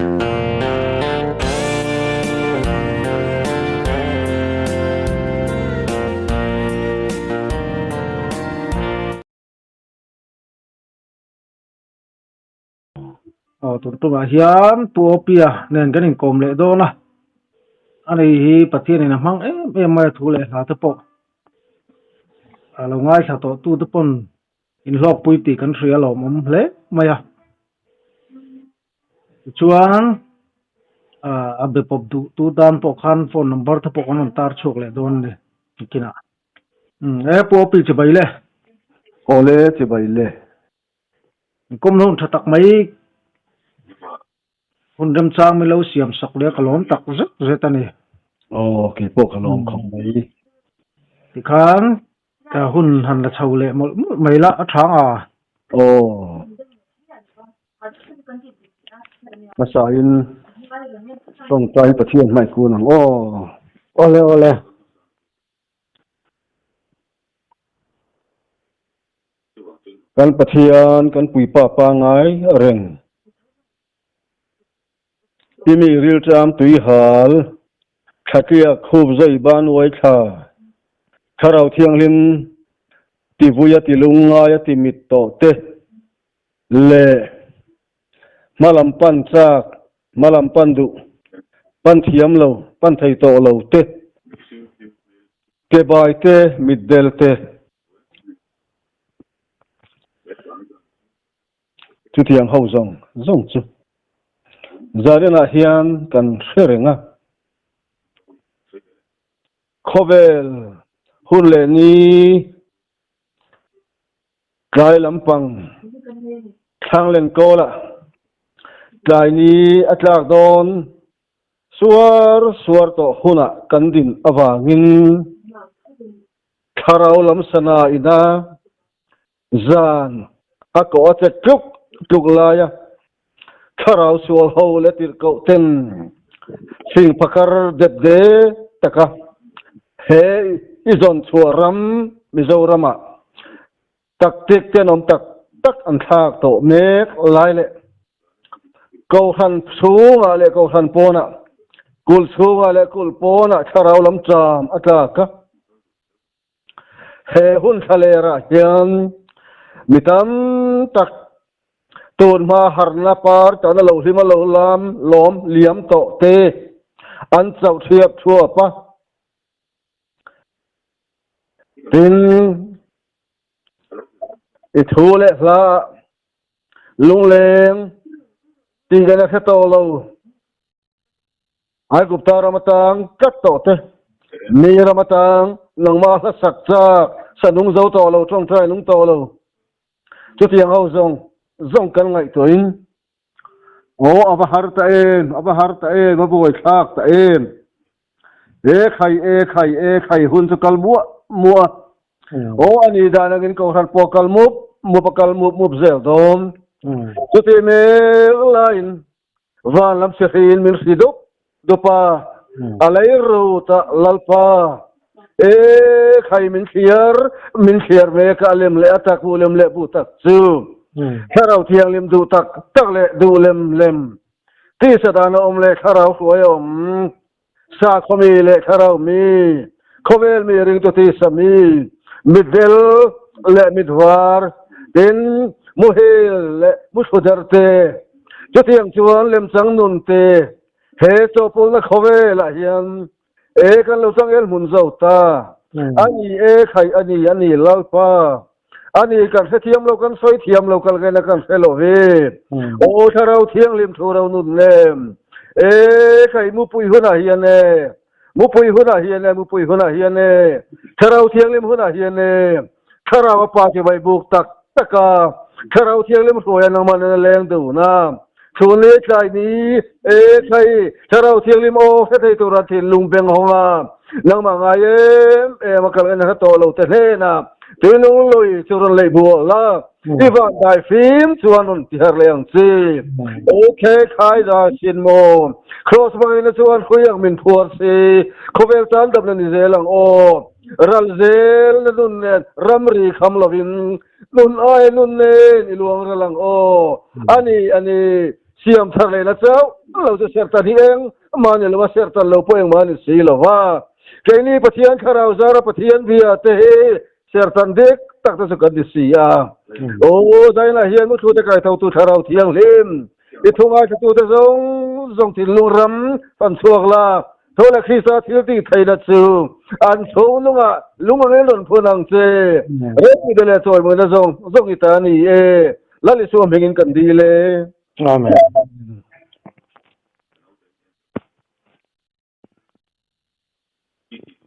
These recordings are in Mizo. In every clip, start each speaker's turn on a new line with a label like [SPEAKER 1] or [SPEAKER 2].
[SPEAKER 1] Aw tun tumah hian Pu Opia nen kan inkawm leh dawn a, a nei hi Pathianin a hmang em em mai a thu leh hla te pawh a lo ngaithla tawh tu te pawn inhlawkpui tih kan hria lawmawm hle mai a. Tichuan ah a be pawp duh tu tan pawh khan phone number te pawh kan rawn tar chhuak leh dawn a ni nikinah. Umm e Pu Opi chibai le.
[SPEAKER 2] Awle chibai le.
[SPEAKER 1] Kawm hun tha tak mai hun remchang milo siam sak leh ka lawm tak zet zet a ni.
[SPEAKER 2] Aw kei pawh ka lawm khawp mai.
[SPEAKER 1] Tikhan ka hun han la chho leh mawlh mawlh mai la a tha ang a.
[SPEAKER 2] Aw. Hmasain tawngtai Pathian hmai kun ang aw.
[SPEAKER 1] Awle awle.
[SPEAKER 2] Kan Pathian kan puipa pangai reng. I mi rilṭam tuihal, thlaṭiak khup zai ban uai thla, Thlarau Thianghlim tivuia ti lungngaia ti mit tawh te leh hmalam pan chak, hmalam pan duh, pan thiam lo, pan thei tawh lo te, kebai te, mitdel te. Chutiang ho zawng zawng chu Zarinah hian kan hre reng a. Khawvel hun leh ni tlai lampang thlang lenkawlah tlai ni a tlak dawn suar suar tawh hunah kan din avangin Thlarau lam sana ina zan a kawh a che tluk tluk laia thlarau sual ho leh tirhkoh ten fing phakar dep de taka he i zawn chhuah ram Mizoramah taktik tenawm tak tak an thlak tawh mek lai leh Kohhran chhungah leh Kohhran pawnah, kulh chhungah leh kulh pawnah thlarau lam cham a tlak a. He hun thlalerah hian mi tam tak tun hma harna par tana lo hlim a lo lam lawm liam tawh te an chauh thiap thuap a. Tin, i thu leh hla Lungleng tih kan a hre tawh lo. Aigupta ram atang tlat tawh te, mi ram atang nangmah hla sak chak sa nung zo tawh lo, tawngtai nung tawh lo. Chutiang ho zawng zawng kan ngaihtuahin, Aw a va har ta em, a va har ta em, a buaithlak ta em. E khai, e khai, e khai hun chu kal muah muah a. Aw a ni dan angin Kohhran pawh kal mup mup a kal mup mup zel dawn. Chuti mek laiin van lam sihriin min hri dup dup a, a lei rut a, Lalpa, e khai min thliar, min thliar mek a, a lem leh a tak, bu lem leh bu tak chu. Thlarau Thianghlim duh tak tak leh duh lem lem Tisa dan a awm leh thlarau hruai a awm. Sakhaw mi leh thlarau mi, khawvel mi ringtu tisa mi, mitdel leh mitvar, tin muhil leh muthluder te, chutiang chuan lemchang nun te he chawpawlna khawvelah hian e kan lo changel hmun zo ta. A ni e khai a ni a ni Lalpa. A ni kan hrethiam lo kan sawi thiam lo kal ngaihna kan hre lo hi. Aw Thlarau Thianghlim thu ro nun le. E khai mupui hunah hian e. Mupui hunah hian e mupui hunah hian e. Thlarau Thianghlim hunah hian e. Thlarau a pa chi vai buk tak tak a. Thlarau Thianghlim hruai a nangmah nena leng dun a. Chhun ni tlai ni e khai Thlarau Thianghlim aw hre thei tura thinlung beng hawng a. Nangmah ngai em em a kal ngaihna hre tawh lo te hnenah Tuinung lui chu rawn leih bual la, i van dai fim chuan rawn ti her leh ang chi. Ok, khai da sin maw. Kraws hmangina chuan hrui ang min phuar si, khawvel tan damna ni zel ang aw. Ral zel na nun nen ramri kham lovin nun ai nun nen i luang ral ang aw. Ani, ani, siam thar lehna chauh. lo chu serhtan hi eng mah ni lo a, serhtan lo pawh engmah ni si lo va. Keini Pathian Thlarau zara Pathian bia te hi serhtan dik tak te chu kan ni si a. Aw, zainah hian muthlute kaithotu Thlarau Thianghlim, i thu ngaithlatute zawng zawng thinlung ram fan chhuak la, Tho leh Krista thil tih theihna chu an chhunglungah lung angin rawn phun ang che. Rempuite leh chawimawina zawng zawng i ta a ni e. Lal Isua hmingin kan dil e.
[SPEAKER 1] Amen.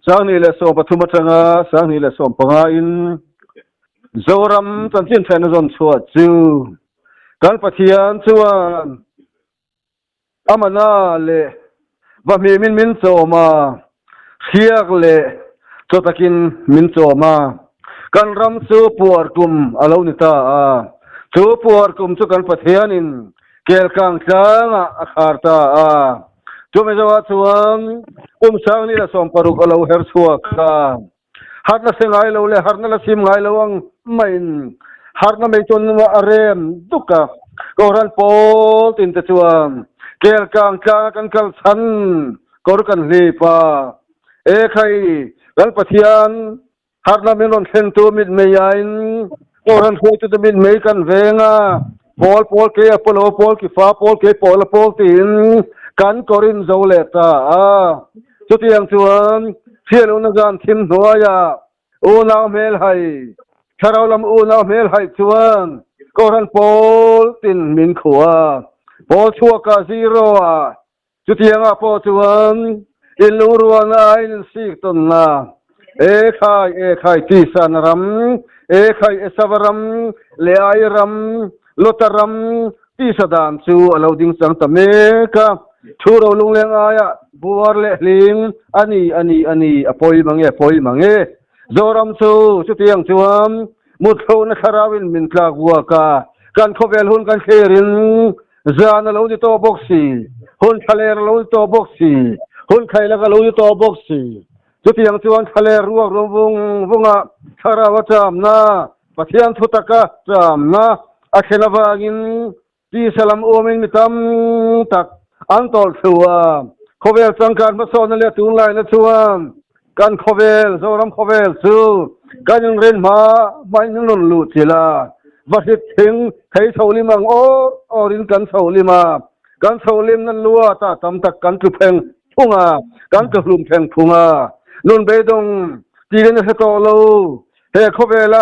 [SPEAKER 2] 2013 atanga 2015 in Zoram chanchin theihna zawn chhuah chu kan Pathian chuan A mana leh va hmimin min chawm a, hriak leh chaw takin min chawm a. Kan ram chu puar kum a lo ni ta a, chu puar kum chu kan Pathianin Kelkang tlangah a khar ta a. Chu Mizoah chuan kum 2060 a lo her chhuak a. Harhna hre ngai lo leh harhna la sim ngai lo ang maiin harhna mei chuan a rem duk a. Kohhran pawl tin te chuan Kelkang tlanga kan kal chhan kawr kan hlip a. E khai, kan Pathian harhna min rawn thlentu mitmeiain Kohhran hruaitute mitmei kan veng a, pawl pawl ke a pawlo pawl ki fa pawl ke pawl a pawl tiin kan kawr in zo leh ta a. Chutiang chuan hriatlohna zan thim hnuaiah unau hmelhai, thlarau lam unau hmelhai chuan Kohhran pawl tin min khuh a, pawl chhuakah zero ah Chutiangah pawh chuan in lungrualna a in sik tawnna, E khai, e khai, Tisan ram, e khai, Esava ram, Leai ram, Lota ram, tisa dan chu a lo ding chang ta mek a. Thu ro lungleng aiah buar leh hling a ni, a ni, a ni, a pawi mang e, a pawi mang e. Zoram chu chutiang chuan muthlawhna thlarauin min tlak vuak a, kan khawvel hun kan thlirin Zan a lo ni tawh bawk si, hun thlaler a lo ni tawh bawk si, hun khailak a lo ni tawh bawk si. Chutiang chuan thlaler ruak rum vung vunga thlarau a chamna, Pathian thu taka chamna a thlen avangin tisa lam uamin mi tam tak an tawlh thlu a. Khawvel changkan hmasawnna leh tunlaina chuan Kan khawvel, Zoram khawvel chu kan inrin hma hmain min rawn luh chilh a, va hrit thing thei chho lim ang awr awrin kan chho lim a, kan chho lim nan luat a tam tak kan tlu pheng phung a, kan tlu hlum pheng phung a, nun beidawng tiin a hre tawh lo. He khawvela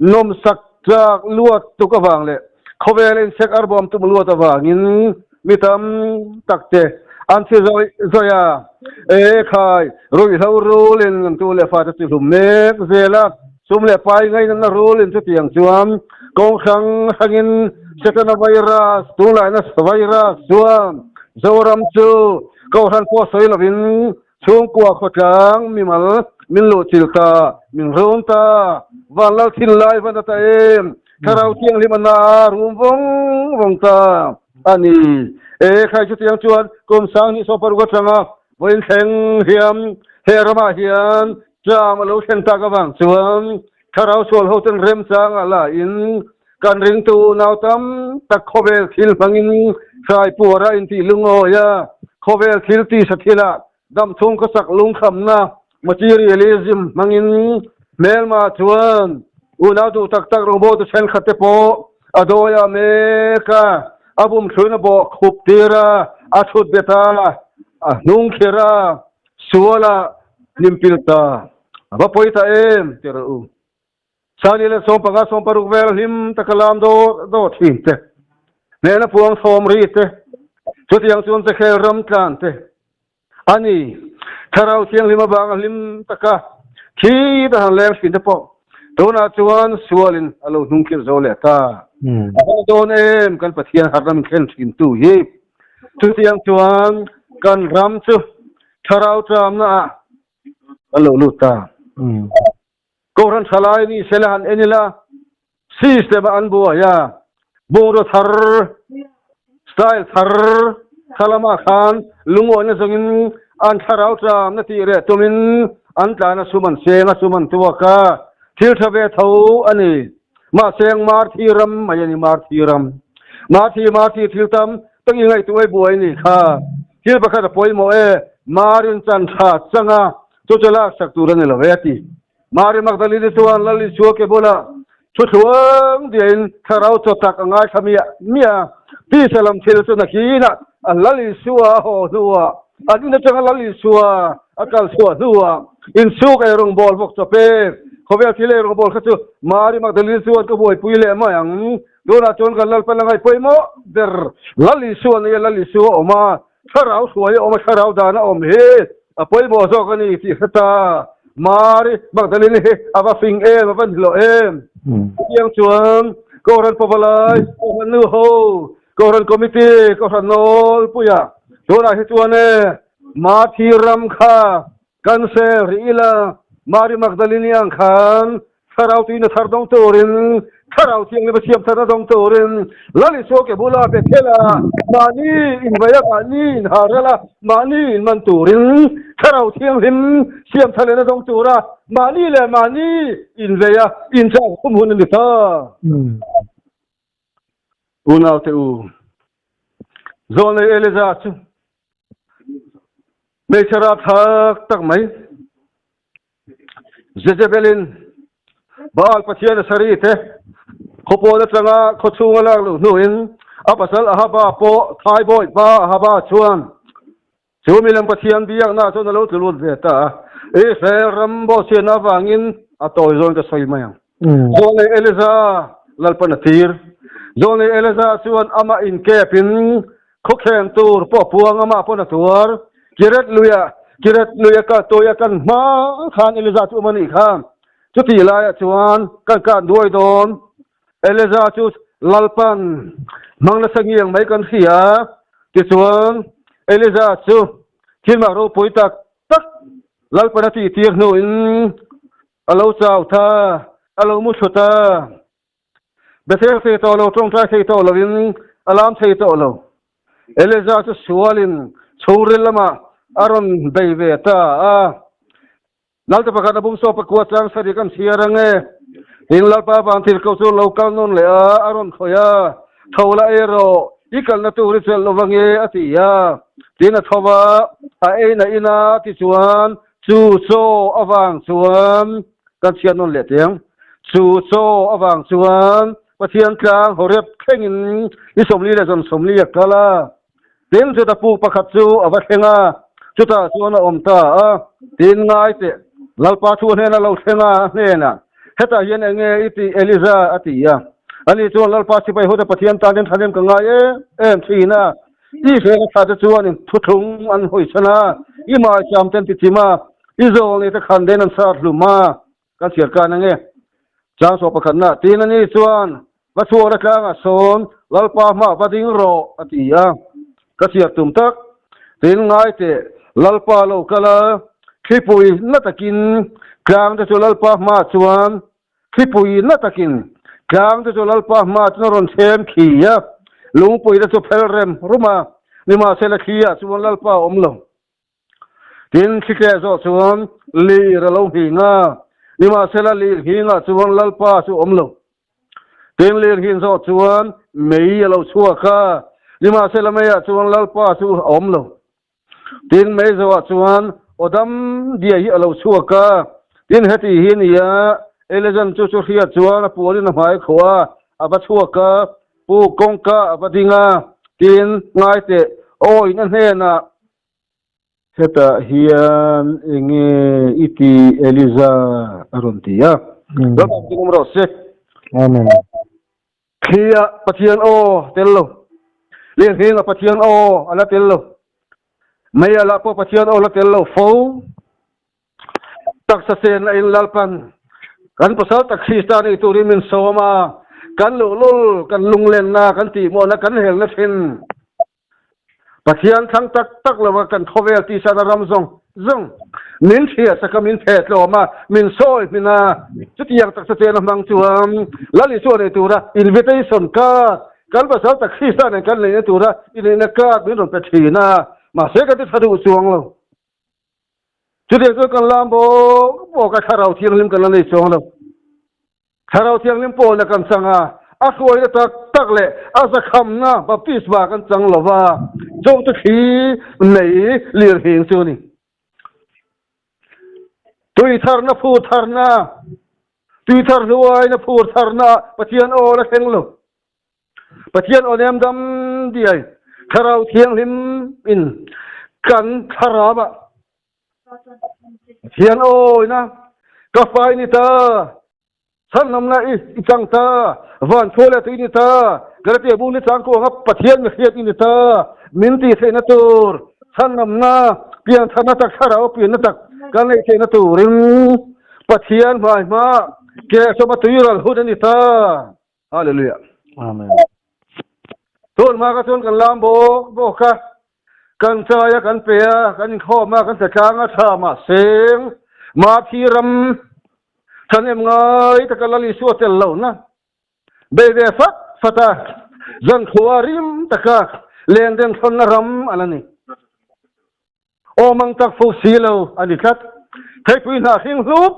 [SPEAKER 2] Nawmsak tlak luat tuk avang leh khawvel insek arbawm tum luat avangin mi tam tak te an thi zawih zawih a. E khai, ruihhlo rulin an tu leh fate chu hlum mek zel a, sum leh pai ngainatna rulin chutiang chuan kawng hrang hrangin Setana virus, tunlaina virus chuan Zoram chu Kohhran pawh sawi lovin Chhungkua khawtlang mimal min luhchilh ta, min rum ta, vanlal thin lai van a ta em, thlarau thianghlim a na a rum vawng vawng ta a ni. E khai chutiang chuan kum 2026 atanga vawiin thleng hiam he ramah hian ṭam a lo thlen tak avang chuan thlarau sual hoten remchang a la in kan ringtu unau tam tak khawvel thil hmangin hrai puara intih lungawi a, khawvel thil tisa thilah damchhung khawsak lungkhamna, materialism, hmangin hmelma chuan unau duh tak tak rawngbawltu thenkhat te pawh a dawi a mek a, a bumthluin a bawh khup tir a, a thut bet a, a hnung khir a, sual a hnimpil ta. A va pawi ta em ti rawh u. 2015, 16 vel hlim taka lam dawr dawr thin te, hnehna puang sawm ri te, chutiang chuan Chekhel ram tlan te a ni. Thlarau Thianghlim avanga hlim taka thi ta han leng thin te pawh tunah chuan sualin a lo hnungkhirh zo leh ta. A va dawn em kan Pathian harna min thlen thin tu hi. Chutiang chuan kan ram chu Thlarau ṭamna ah a lo lut ta. Kohhran thalai ni sela han en ila, system ah an buai a, bungraw thar, style thar kha lamah khan lungawina zawngin an thlarau tlamna tih reh tumin an tlan a, sum an seng a, sum an tuak a, thil tha ve tho a ni. Mahse Marthi ram mai a ni, Marthi ram. Marthi, Marthi thil tam. Tak i ngaihtuah i buai nih kha. Thil pakhat a pawimawh e, Marin chan tha chang a, chu chu laksak tur a ni lo e a ti. Mari Magdalene chuan Lal Isua ke bulah thu thluang diain thlarau chaw tak a ngaithla miah miah a. Tisa lam thil chu nakinah a Lal Isua a haw hnuah, an in atanga Lal Isua a kal chhuah hnuah inchhuk eirawngbawl vawk chaw pek. Khawvel thil eirawngbawl kha chu Mari Magdalene chuan ka buaipui leh mai ang. Tunah chuan kan Lalpan a ngaihpawimawh ber Lal Isua nia Lal Isua a awm a, Thlarau hruai a awm a, thlarau dan a awm hi a pawimawh zawk a ni tih hre ta. Mari Magdalene hi a va fing em, a va nihlawh em. Chutiang chuan Kohhran Pavalai, Kohhran Nu ho, Kohhran Committee, Kohhran Nawlpuia tunah hi chuan e Mathi ram kha kan sel rih ila, Mari Magdalene ang khan Thlarau tuina thar dawng turin, Thlarau Thianghlim a siam tharna dawng turin, Lal Isua ke bula Bethel a mahni invaih a, mahni inhar a, mahni inman turin, Thlarau Thianghlim siam thar lehna dawng tura mahni leh mahni inveih a, inchak khum hun a ni ta. Unaute u, Zawlnei Eliza chu hmeichhe rapthlak tak mai, Jezebelin Baal pathian a sari te khawpawn atanga khawchhung a lak luh hnuin a pasal Ahaba pawh Thaibawi pa Ahaba chuan chu milem pathian biakna chuan a lo tlu lut ve ta a. Israel ram bawhchhiatna avangin a tawi zawn ka sawi mai ang. Zawnei Eliza Lalpan a tir. Zawnei Eliza chuan amah inkepin Khawkhen tur pawh puang amah pawn a tuar. Kiret luia Kiret luia kal tawia kan hma khan Eliza chu awm a nih kha. Chutih laiah chuan kan kah duai dawn. Eliza chu Lalpan hmang nasa ngiang mai kan hria. Tichuan Eliza chu thilmak ropui tak tak Lalpan a tihtir hnuin a lo chau tha, a lo mu thut a. Bethel thei tawh lo, tawngtai thei tawh loin a lam thei tawh lo. Eliezer chu sualin chhungril lamah a rawn bei ve ta a. Lalte pakhat a bum saw pakua chang sarih kan chhiar ang e. Tin Lalpa vang thil ko chu lo kal nawn leh a, a rawn khawih a, Tho la ei rawh, i kalna tur i chelh lo vang e, a ti a. Tin a tho va, a ein a in a, tichuan chu chaw avang chuan kan chhiar nawn leh teh ang. Chu chaw avang chuan Pathian tlang Horeb thlengin ni 40 leh zan 40 a kal a. Tin, chuta puk pakhat chu a va thleng a, chutah chuan a awm ta a. Tin, ngai teh, Lalpa thu a hnenah lo thleng a, a hnenah, Hetah hian eng nge i tih, Eliza? a ti a. Ani chuan, Lalpa sipai hute Pathian tanin thahnem ka ngai em em thin a. Israel a thlahte chuan in thuthlung an hawichhan a, i maicham te an ti chim a, i zawlnei te khan den an sar hlum a. Kan chhiar kan ange. Chang saw pakhatna, Tin ani chuan, Va chhuak la tlangah sawn Lalpa hmaah va ding rawh, a ti a. Ka chhiar tum tak. Tin ngai teh, Lalpa lo kal a, thlipui na takin tlang te chu Lalpa hmaah chuan thlipui na takin tlang te chu Lalpa hmaah chuan a rawn chhem khi a, lungpui te chu phel rem rum a, nimahsela thli-ah chuan Lalpa a awm lo. Tin, thlitleh zawh chuan lir a lo nghing a, nimahsela lir nghingah chuan Lalpa chu a awm lo. Tin, lir nghin zawh chuan mei a lo chhuak a, nimahsela meiah chuan Lalpa chu a awm lo. Tin, mei zawhah chuan aw dam diai hi a lo chhuak a, tin, heti hi ni a, Elizan chu chu hriat chuan a puanin a hmai khuah a, a va chhuak a, Pu kawngka a va ding a, tin, ngai teh, awiin a hnenah, Hetah hian enge i ti Eliza? a rawn ti a. Lalpa chu awm rawh se.
[SPEAKER 1] Amen.
[SPEAKER 2] Thli-ah Pathian aw tel lo. Lirnghingah Pathian aw a la tel lo. Mei-ah lah pawh Pathian aw la tel lo fo. Taksa sen a in Lalpan kan pasal tak Krista ni turin min sawm a, kan luhlul, kan lunglenna, kan tihmawhna, kan helna thin Pathian thlang tak tak lova kan khawvel tisana ram zawng zawng min hriatsak a, min phetlawm a, min sawi hmin a, chutiang taksa chen a hmang chuan Lal Isua nei tura invitation card, kan pasal tak Krista nen kan neihna tura inneihna card min rawn pe thin a, mahse kan ti tha duh chuang lo. Chutiang chuan kan lam bawk bawk a, Thlarau Thianghlim kan la nei chuang lo. Thlarau Thianghlim pawlna kan chang a, A hruaina tak tak leh a zakhamna baptisma kan chang lo va, chungte thli nei lirhing chu a ni. Tui tharna phur tharna, tui thar hluaina phur tharna Pathian aw la thleng lo. Pathian aw nem dam diai Thlarau Thianghlim in kan thlarau ah Pathian awina ka fai ni ta, chhanhnamna i i chang ta, van thu leh tui ni ta, Galatia bu ni chang kuanga Pathian mi hriat i ni ta, min tih theihna tur chhanhnamna piantharna tak thlarau pianna tak kan neih theihna turin Pathian hmai hma ke sawma tuiral hun a ni ta. Hallelujah.
[SPEAKER 1] Amen.
[SPEAKER 2] Tun hma ka chuan kan lam bawk bawk a, kan chai a, kan pe a, kan inkhawm a, kan tlatlang a, tha mah seng, Mahthi ram thanem ngai taka Lal Isua tel lohna bei ve fat fat a, zankhua rim taka lengdeng thlawnna ram a la ni. Awm ang tak fo si lo a ni tlat. Theipui hnah hring hlup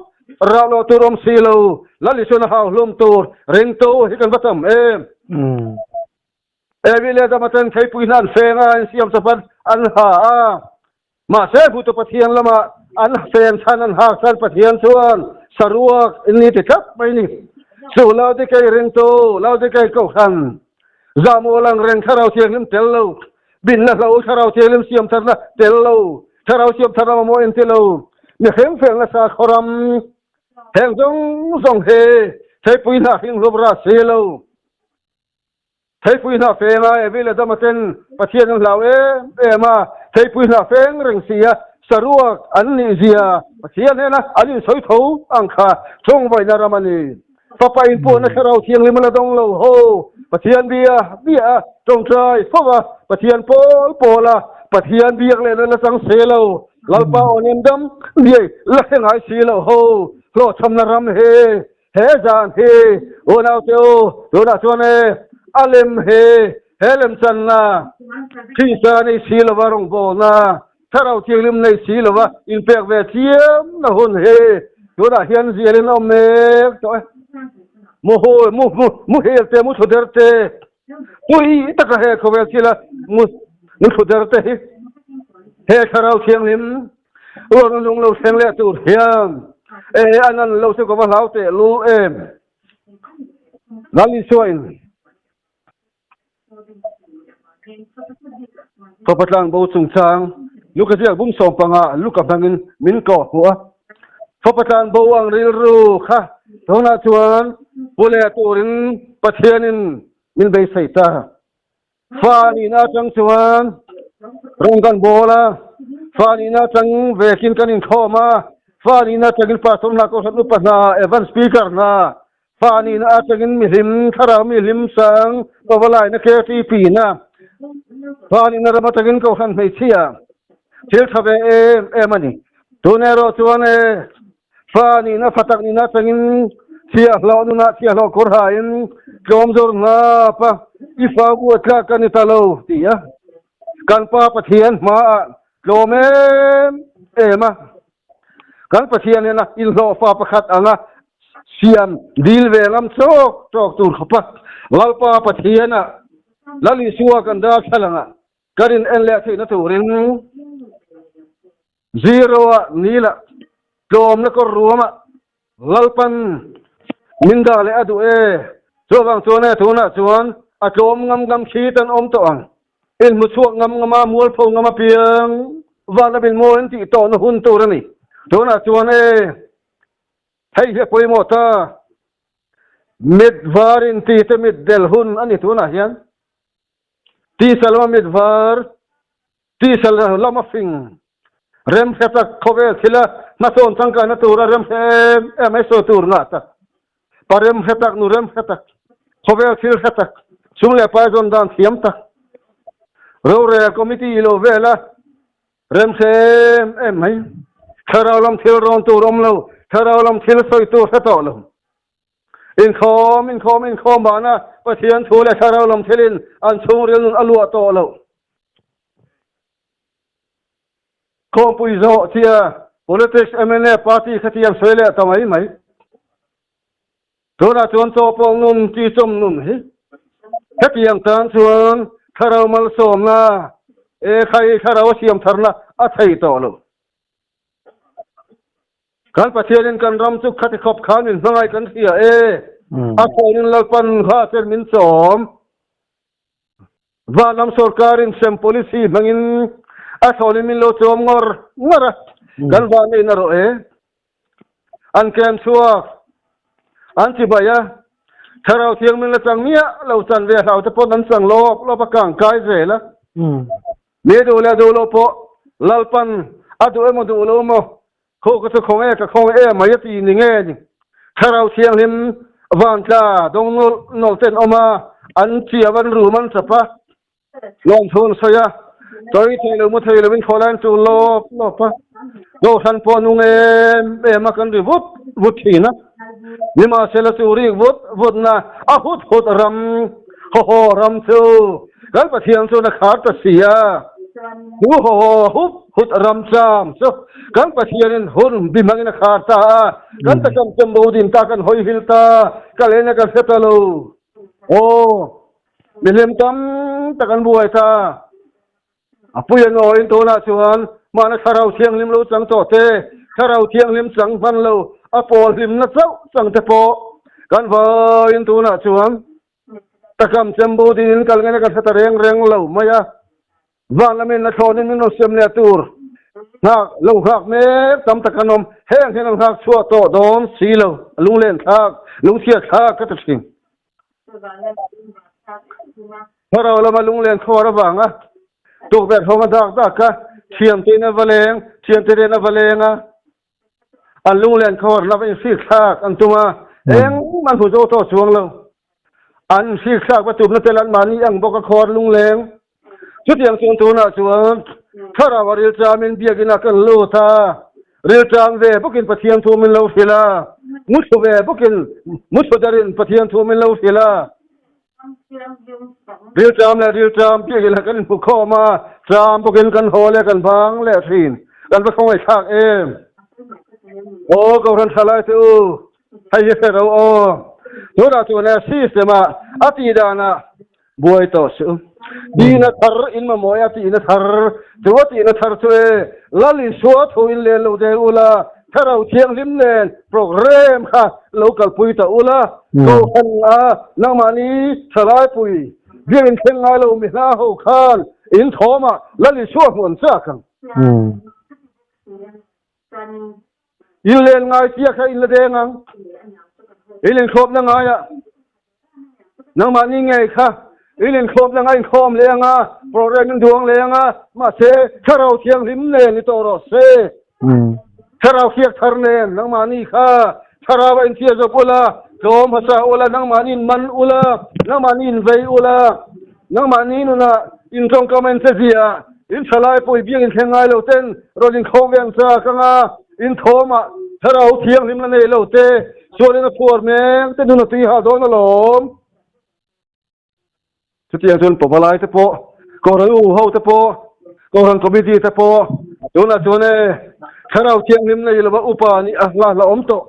[SPEAKER 2] rah loh tur awm si lo, Lal Isuan a hau hlum tur ringtu hi kan va tam em. Evi leh Adama ten theipui hnah an feng a, an siam chawp an ha a. Mahse hmutu Pathian lamah an fen chhan an hak chhan Pathian chuan saruak in ni ti tlat mai ni. Chu Laodikei ringtu, Laodikei kohhran, zahmawh lang reng thlarau thianghlim tel lo, Binna hlo, thlarau thianghlim siam tharna tel lo, thlarau siam tharna mamawh inti lo, mihring fel nasa khawram heng zawng zawng hi theipui hnah hring hlup ra si lo. Theipui hnah feng a Evi leh Adama ten Pathian an hlau em em a, theipui hnah feng reng si a saruak an nih zia Pathian hnena an insawi tho ang kha chawngvaihna ram a ni. Fapa inpuahna thlarau thianghlim a la dawng lo ho. Pathian bia bia a tawngtai fo va, Pathian pawl pawl a, Pathian biak lehna la chang se lo. Lalpa aw nem dam diai la hre ngai si lo ho. Hlawhchhamna ram he, he zan hi, unaute u, tunah chuan e, a lem hi, he lemchanna, Krista nei si lova rawngbawlna, Thlarau Thianghlim nei si lova inpek ve chiam na hun hi tunah hian zialin a awm mek tawh e. Mu hu, mu mu mu hel te, mu thlu der te, pui taka he khawvel thila mu mu thlu der te hi he Thlarau Thianghlim ruahna nung lo thleng leh tur hian e an an lo chu ka va hlau teh lul em. Lal Isua in. Fapa tlangbo chungchang Luka ziak bum sawmpanga Luka hmangin min kawh hmuh a. Fapa tlangbo ang rilru kha tunah chuan pu leh turin Pathianin min beisei ta. Fa nihna atang chuan rawng kan bawl a, fa nihna atang vekin kan inkhawm a, fa nihna atangin pastor hna, kohhran upa hna, evan speaker hna, Fa nihna atangin mihlim, thlarau mihlim sang, pawalaina KTP na fa nihna ram atangin kohhran hmeichhia thil tha ve em em a ni. Tun erawh chuan e fa nihna fa tak nihna atangin chhiahhlawh nunah chhiahhlawh kawr hain tlawm zawr hnap a, i fa buat tlak ka ni ta lo ti a kan Pa Pathian hmaah tlawm em em a. Kan Pathian hian a inhlawhfa pakhat anga siam dil ve ngam chawk chawk tur khawpa Lalpa Pathiana Lal Isua kan darthlalang ah kan in en leh theihna turin zero ah nil ah tlawmna kawr ruam ah Lalpan min dah leh a duh e. Chuvang chuan e tunah chuan a tlawm ngam ngam khi tan awm tawh ang. In hmu chhuak ngam ngam a, mualpho ngam apiang van a min mawi an tih tawhna hun tur a ni. Tunah chuan e, hei hi a pawimawh ta. Mit var in ti te mit del hun a ni tunah hian. Tisa lama mit var, tisa lama fing, remhre tak khawvel thila hmasawn changkanna tura remhre em em ai sawi tur ngah tak. Pa rem hre tak, nu rem hre tak, khawvel thil hre tak, chung leh pai zawn dan thiam tak, rorel committee ilo vela rem hre em em mai, thlarau lam thil rawn tur awm lo, thlarau lam thil sawi tur hre tawh lo. Inkhawm, inkhawm, inkhawm bana Pathian thu leh thlarau lam thilin an chhungril nun a luah tawh lo. Khawmpui zawh tia politics mna party khatiang sawi leh ta mai mai. Tunah chuan chaw pawh nun chi chawm nun hi hetiang tan chuan thlarau malsawmna e khai thlarau a siam tharna a thei tawh lo. Kan Pathianin kan ram chu khati khawp khan min hmangaih kan hria e. A thawnin Lalpan kha chen min chawm. Vanlam sorkarin sem policy hmangin a thawnin min lo chawm ngawr ngawr a. Kan vanneihna rawh e. An kem chhuak. An chibai a. Thlarau thiang min la chang miah lo chan ve hlau te pawn an chang lawp lawp a kang kai zel a. Mi duh leh duh lo pawh Lalpan a duh emaw duh lo emaw khaw ka chu khawng e ka khawng e mai a ti ni nge ni. Thlarau Thianghlim vantla dawng nawlh nawlh ten awm a, an chiau an rum an chap a, lawmthu an sawi a, chawi thei lo mu thei lo in khawlai an chul lawp lawp a, Kohhran pawh nung em em a kan ri vut vut thin a, nimahsela chu rik vut vutna a hut hut ram haw haw ram chu kan Pathian chuan a khar ta si a, chu haw haw hup hut ram cham chu kan Pathianin hun bi hmangin a khar ta a, kan takam chem bo din ta kan hawi hil ta, ka lehna kan hre ta lo. Aw, mihlim tam tak an buai ta. A pui a nawiin tunah chuan mahna Thlarau Thianghlim lo chang tawh te, Thlarau Thianghlim chang hman lo, a pawl hlimna chauh chang te pawh kan vaiin tunah chuan takam chembu dinin kal ngaihna kan hre ta reng reng lo mai a. Van lamin a thlawnin min rawn siam leh tur nghak lo nghak mek tam tak an awm. Heng hian an nghak chhuah tawh dawn si lo, a lunglen thlak, lungchhiat thlak ka ti thin. Thlarau lama lunglen khuar avanga tukverh hawng a dak dak a, thiamtein a va leng, thiamte nen a va leng a, an lunglen khuar lama inhrik thlak an tum a, engmah an hmu zo tawh chuang lo. An inhrik thlak va tumna tel anmahni ang bawk a khuar lungleng. Chutiang chuan tunah chuan thlarau a rilchamin biakina kan lut a, rilcham ve bawkin Pathian thu min lo hrilh a, muthlu ve bawkin muthlu darin Pathian thu min lo hrilh a. Rilcham leh rilcham biakina kan inhmu khawm a, cham bawkin kan haw leh kan bang leh thin. Kan va khawngaih thlak em! Aw Kohhran thalai te u, hei hi hre ro aw. Tunah chuan he system ah a tih danah Buai tawh suh. Tihna thar in mamawh a, tihna thar. Chu a tihna thar chu e, Lal Isua thu in len lo deng ula, Thlarau Thianghlim nen programme kha lo kalpui ta ula, Kohhran a nangmahni Thalaipui biak in thleng ngai lo mi hla ho khan in thawmah Lal Isua hmu an chak ang. In len ngai tia kha in la deng ang. In inkhawmna ngaiah nangmahni ngei kha in inkhawmna ngai inkhawm leh anga program in duang leh anga mahse Thlarau Thianghlim nen ni tawh rawh se. Thlarau hriak thar nen nangmahni kha Thlarau a inchhiar zawk ula, tlawm hmasa ula, nangmahni in man ula, nangmahni in vei ula, nangmahni nunah in tawngkam a inche ziah, in thalai pawh i biak inthleng ngai lo ten rawn inkhawm ve ang chak anga in thawmah Thlarau Thianghlim la nei lo te sualin a phuar mek te nun a tui hah dawn alawm. Chutiang chuan Pavalai te pawh, Kohhran u ho te pawh, Kohhran Committee te pawh tunah chuan e Thlarau Thianghlim nei lova upa nih a hla hla awm tawh.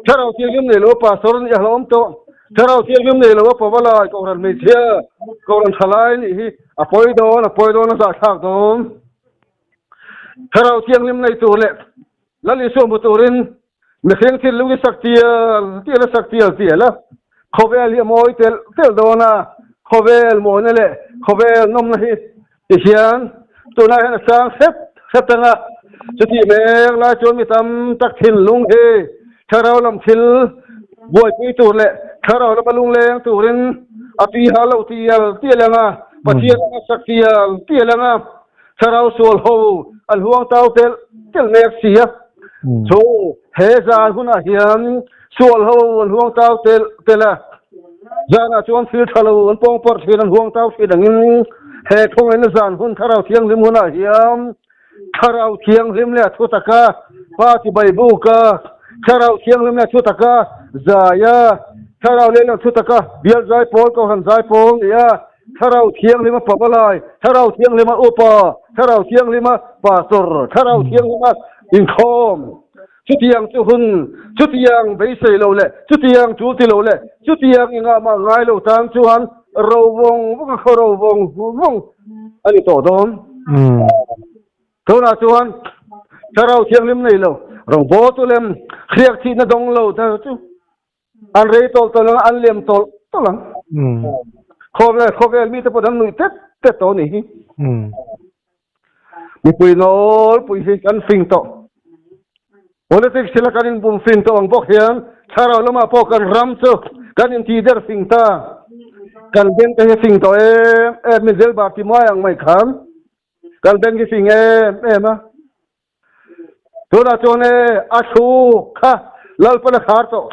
[SPEAKER 2] Thlarau Thianghlim nei lova pastor nih a hla awm tawh. Thlarau Thianghlim nei lova Pavalai, Kohhran hmeichhia, Kohhran thalai nih hi a pawi dawn, a pawi dawn, a zahthlak dawn. Thlarau Thianghlim nei tur leh Lal Isua hmu turin mihring thil lung i sak tial tial a sak tial tial a, khawvel hi a mawi telh telh dawn a, khawvel mawina leh khawvel nawmna hi ti hian tunah hian a sang hrep hrep tang a, chutih mek lai chuan mi tam tak thinlung hi thlarau lam thil buaipui tur leh thlarau lama lungleng turin a tui hal lo tial tial ang a, Pathian a sak tial tial ang a. Thlarau sual ho an huang tau telh telh mek si a. Chu he zan hunah hian sual ho an huang tau telh telh a. Zanah chuan thil tha lo an pawng parh thin an huang tau thin angin he khawngaihna zan hun Thlarau Thianghlim hunah hian Thlarau Thianghlim leh a thu taka Pa chibai buka Thlarau Thianghlim leh a thu taka zaia Thlarau leh a thu taka bial zaipawl Kohhran zaipawl nia Thlarau Thianghlima pavalai, Thlarau Thianghlima upa, Thlarau Thianghlima pastor, Thlarau Thianghlima inkhawm. Chutiang chu hun, chutiang beisei lo leh chutiang tul ti lo leh chutiang engah mah ngai lo tan chuan ro vawng vawng a khaw ro vawng vawng a ni tawh dawn. Tunah chuan Thlarau Thianghlim nei lo, rawngbawl tu lem hriak thihna dawng lo ta chu an rei tawlh tawlh ang a, an lem tawlh tawlh ang. Khawvel khawvel mite pawh an nuih tet tet tawh a nih hi. Mipui nawlpui hi kan fing tawh. Politics thila kan inbum fing tawh ang bawk hian thlarau lamah pawh kan ram chu kan inti der fing ta. Kan beng te hi fing tawh em em min zel bar ti mai ang mai khan kan beng hi fing em em a. Tunah chuan e a thu kha Lalpan a khar tawh.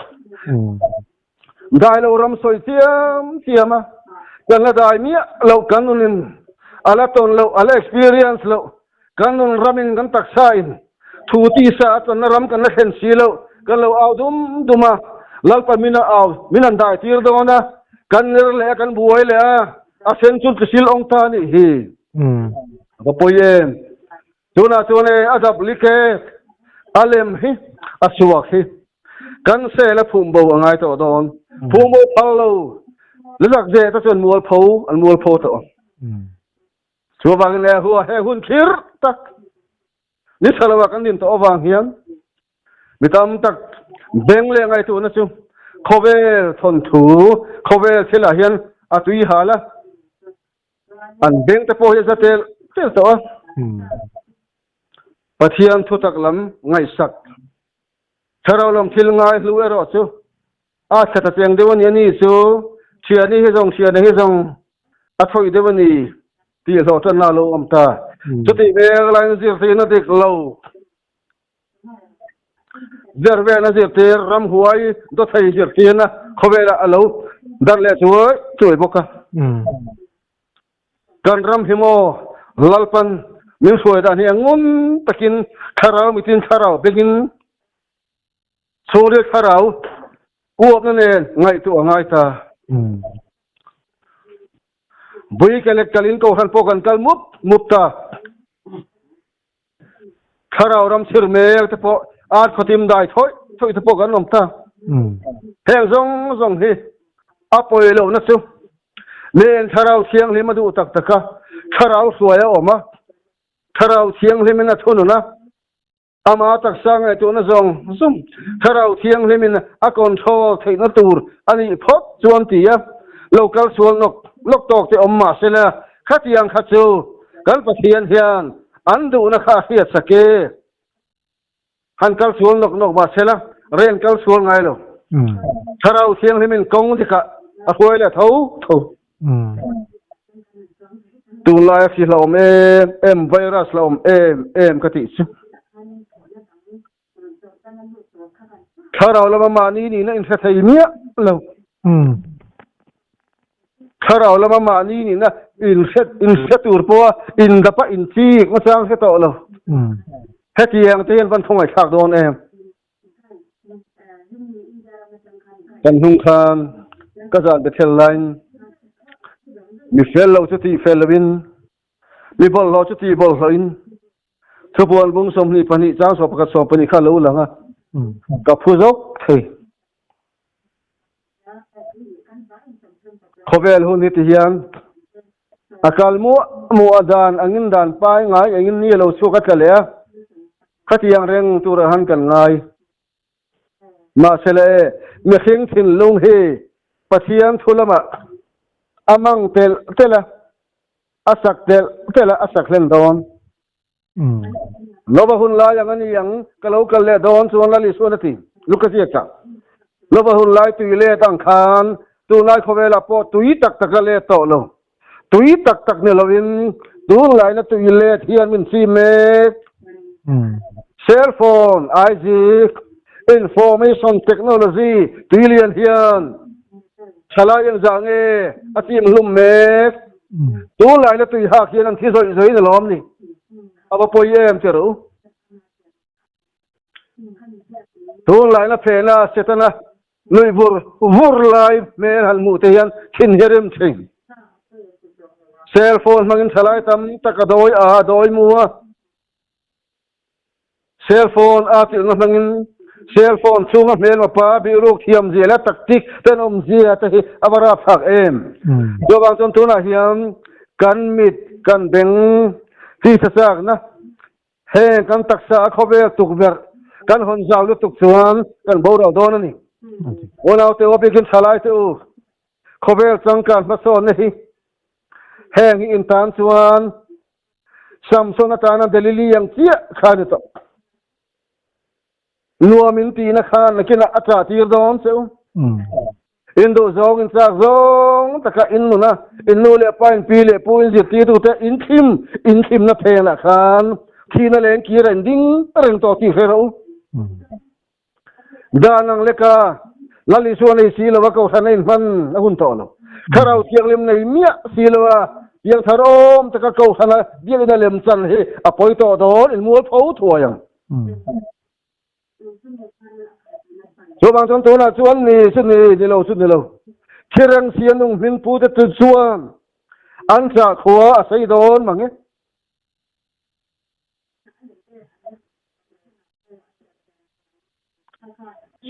[SPEAKER 2] Dai lo ram sawi chiam chiam a, kan la dai miah loh kan nunin a la tawn loh, a la experience loh, kan nun ramin kan taksa in thu tisa a tawnna ram kan la thlen si loh, kan lo au dum dum a, Lalpa min a au, min han dai tir dawn a, kan ner leh a, kan buai leh a, a sen chu tisil awng ta a nih hi. A va pawi em? Tunah chuan e a dap lik e, a lem hi, a suak hi kan sel a phum bo a ngai tawh dawn. Phum bo phal lo la zak zet a chuan mualpho an mualpho tawh ang. Chuvangin e hua he hun thlir tak ni tha lo ah kan din tawh avang hian mi tam tak beng leh ngaihtuahna chu khawvel thawnthu, khawvel thilah hian a tui hal a. An beng te pawh hi a za tel tel tawh a. Pathian thutak lam ngaihsak thlarau lam thil ngai hlu erawh chu a thla ta cheng deuh a ni. Ani chu thiani hi zawng thiana hi zawng a thawih deuh a ni tih hlawh tanna a lo awm ta. Chutih mek laiin zirtirna dik lo Zirvena zirtir ramhuai dawthei zirtirna khawvelah a lo darh leh chuai chuai bawk a. Kan ram hi maw Lalpan min hruai dan hi a ngun takin thlarau mitin thlarau bengin chhungril thlarau uapna nen ngaihtuah a ngai ta. Bui ke lek kalin kohhran pawh kan kal mup mup ta. Thlarau ram thir mek te pawh ar khawtim dai thawih thawih te pawh kan awm ta. Heng zawng zawng hi a pawi lohna chu men thlarau thianghlim a duh tak tak a, thlarau hruai a awm a, thlarau thianghlimin a thunun a, ama taksa ngaihtuahna zawng zawng thlarau thianghlimin a control theihna tur a nih phawt chuan ti a, lo kal sual nawk nawk tawk te awm mah sela khatiang kha chu kan Pathian hian An duhna kha a hriat sak e. Han kal sual nawk nawk mah se la, reng kal sual ngai lo. Thlarau Thianghlimin kawng dikah a hruai leh tho tho. Tunlaia hri hlauhawm em em, virus hlauhawm em em ka tih chu. Thlarau lama mahni nihna inhre thei miah lo. Thlarau lama mahni nihna inhre inhre tur pawha indapa inchik nachang hre tawh lo. Hetiang te hian van thawngaihthlak dawn em? Kan hnung khan ka zan Bethel laiin mi fel lo chu tih fel loin mi bawlhhlawh chu tih bawlhhlawhin Thupuan bung 22 chang 11 12 kha lo lang a, ka phu zawk thei. Khawvel hun hi ti hian a kal muah muah dan angin dan pai ngai engin ni a lo chhuak a tla leh a, khatiang reng turah han kan ngai. Mahse le mihring thinlung hi Pathian thu lamah a mang telh telh a, A sak telh telh a, a sak hlen dawn. Lova hun lai ang a ni ang, ka lo kal leh dawn chuan Lal Isuan a ti. Luka ziak ah. Lova hun lai tui let ang khan tunlai khawvelah pawh tui tak tak a let tawh lo. Tui tak tak ni loin tunlaina tui let hian min chim mek. Cell phone, IG, information technology tui lian hian Thalai engzah nge a chim hlum mek? Tunlai la tui hak hian an thi zawih zawih in a lawm ni. A va pawi em che rawh u. Tunlai na phena Setana nuih vur vur lai hmel han hmuh te hian thin hi a rim thin. Cell phone hmangin thalai tam tak a dawi a, a dawi mu a. Cell phone a chilhna hmangin cell phone chhunga hmelma pa bihruk thiam zia leh tactic tenawm zia te hi a va rapthlak em. Chuvang chuan tunah hian kan mit, kan beng tisa chakna heng kan taksa a khawvel tukverh kan hawn zau lutuk chuan kan boral dawn a ni. Unaute u a bikin thalaite u, khawvel changkan hmasawnna hi heng hi intan chuan Samson atana Delili ang chiah kha a ni tawh. Nuam in tihna khan nakinah a chah tir dawn che u. In duh zawng, in chak zawng taka in nun a, in nu leh pa, in pi leh pu, in zirtirtute in thlim, in thlimna phenah khan thihna leng kir a in ding reng tawh tih hre rawh u. Dan ang leka Lal Isua nei si lova Kohhran a inhman a hun tawh lo. Thlarau Thianghlim nei miah si lova piangthar awm taka Kohhrana biakina lem chan hi a pawi tawh dawn in mual pho thuai ang. Chuvang chuan tunah chuan ni chu ni, ni lo chu ni lo. Thireng si a nung hming pute chu chuan an chah khua a sei dawn mang e.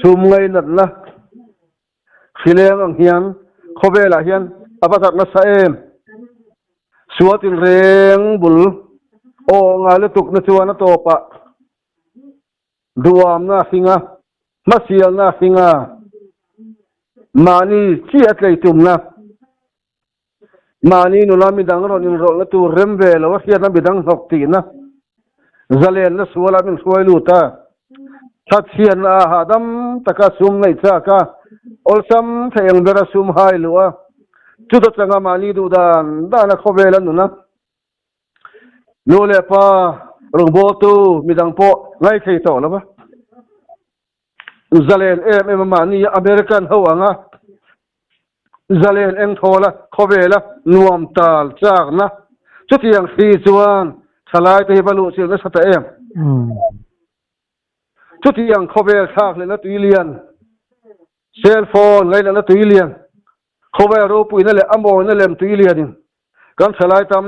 [SPEAKER 2] Sum ngainatna hrileng ang hian khawvelah hian a va darh nasa em? Sual tinreng bul aw ngai lutukna chuan a tawpah duamna a hring a, hmasialna a hring a, mahni chiah a tlei tumna. Mahni nula midang rawn inrawlhna tur rem ve lo a hriatna midang hnawk tihna zalenna sualah min hruai lut a. Thatchhiatna ah hahdam taka sum neih chak a, awlsam thei ang bera sum hai luh a, chuta changa mahni duh dan dana khawvel a nun a. Nu leh pa rawngbawltu midang pawh ngaithei tawh lo va. Zalen em em a mahni American ho anga zalen eng thawla khawvela nuam tal chakna chutiang hri chuan thalai te hi va luh chilh nasa ta em. Chutiang khawvel thlak lehna tui lian, cell phone ngainatna tui lian, khawvel ropuina leh a mawina lem tui lianin Kan thalai tam